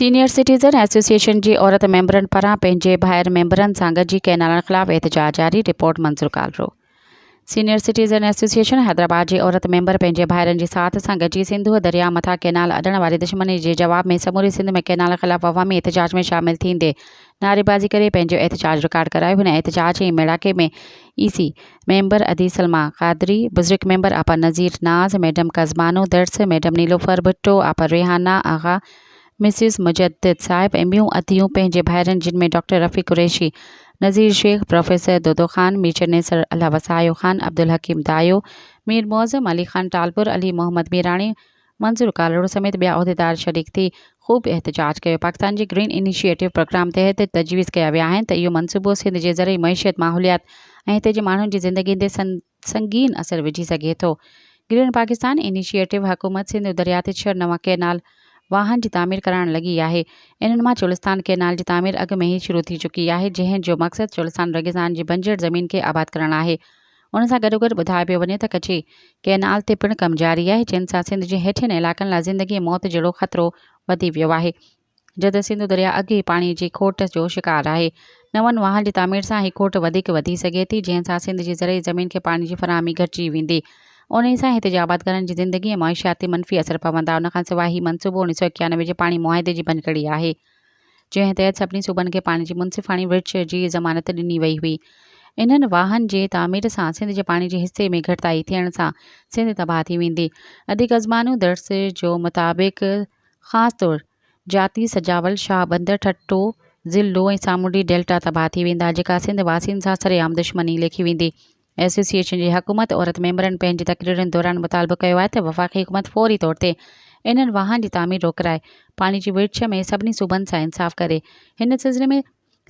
Senior citizen association جي عورت ميمبرن پاران پنهنجي ڀائر ميمبرن سان گڏجي ڪئنالن خلاف احتجاج جاري، report Manzoor Kalro. Senior citizen association Hyderabad جي عورت ميمبر پنهنجي ڀائرن جي ساٿ سان گڏجي سنڌوء درياء مٿان ڪئنال اڏڻ واري دشمني جي جواب ۾ سموري سنڌ ۾ ڪئنال خلاف عوامي احتجاج ۾ شامل ٿيندي نعريبازي ڪري پنهنجو احتجاج رڪارڊ ڪرايو. هن احتجاج ۽ ميڙاڪي ۾ اي سي ميمبر ادي سلميٰ قادري، بزرگ ميمبر آپا نذير ناز، ميڊم قزبانو درس، ميڊم نيلوفر ڀٽو، آپا ريحانه آغا، مسز مجدد صاحب ۽ ٻيون اديون پنهنجي ڀائرن جن ۾ ڊاڪٽر رفيق قريشي، نذير شيخ، پروفيسر دودو خان، مير چنيسر الله وسايو خان، عبدالحڪيم دايو، مير معظم علي خان ٽالپر، علي محمد ميراڻي، منظور ڪالهوڙو سميت ٻيا عهديدار شريڪ ٿي خوب احتجاج ڪيو. پاڪستان جي گرين انيشيٽو پروگرام تحت تجويز ڪيا ويا آهن ته اهو منصوبو سنڌ جي زرعي معيشت، ماحوليات ۽ هتي جي ماڻهن جي زندگين تي سنگين اثر وجهي سگهي ٿو. گرين پاڪستان انيشيٽو حڪومت سنڌ درياء تي ڇهه نوان ڪئنال واهن جي تعمير ڪرائڻ لڳي آهي. انهن مان چولستان ڪئنال جي تعمير اڳ ۾ ئي شروع ٿي چڪي آهي، جنهن جو مقصد چولستان ريگستان جي بنجر زمين کي آباد ڪرڻ آهي. ان سان گڏوگڏ ٻڌايو پيو وڃي ته ڪچي ڪئنال تي پڻ ڪم جاري آهي، جنھن سان سنڌ جي هيٺين علائقن لاء زندگي ۽ موت جهڙو خطرو وڌي ويو آهي. جڏهن سنڌو درياء اڳ ئي پاڻي جي کوٽ جو شڪار آهي. نون واهن جي تعمير سان هي کوٽ وڌيڪ وڌي سگهي ٿي، جنهن سان سنڌ جي زرعي زمين کي پاڻي جي فراهمي گهٽجي ويندي. انهي سان هتي جي آبادگارن جي زندگي ۽ معيشيات تي منفي اثر پوندا. ان کان سواء هي منصوبو 1991 جي پاڻي معاهدي جي ڀڃڪڙي آهي. جنهن تحت سڀني صوبن کي پاڻي جي منصفاڻي ورڇ جي ضمانت ڏني وئي هئي. انهن واهن جي تعمير سان سنڌ جي پاڻي جي حصي ۾ گهٽتائي ٿيڻ سان سنڌ تباهه ٿي ويندي. ادي قزبانو درس جو مطابق خاص طور جاتي، سجاول، شاهه بندر، ٺٽو ضلعو ۽ سامونڊي ڊيلٽا تباهه ٿي ويندا، جيڪا سنڌ واسين سان سرعام دشمني ليکي ويندي. ايسوسيئيشن جي حڪومت عورت ميمبرن پنهنجي تقريرن دوران مطالبو ڪيو آهي ته وفاقي حڪومت فوري طور تي انهن واهن جي تعمير روڪرائي پاڻي جي ورڇ ۾ سڀني صوبن سان انصاف ڪري. هن سلسلي ۾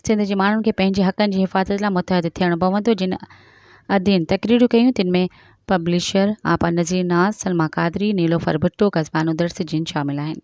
سنڌ جي ماڻهن کي پنهنجي حقن جي حفاظت لاء متحد ٿيڻو پوندو. جن ادين تقريرون ڪيون تن ۾ پبلشر آپا نذير ناز، سلميٰ قادري، نيلوفر ڀٽو، قزبانو درس جن شامل آهن.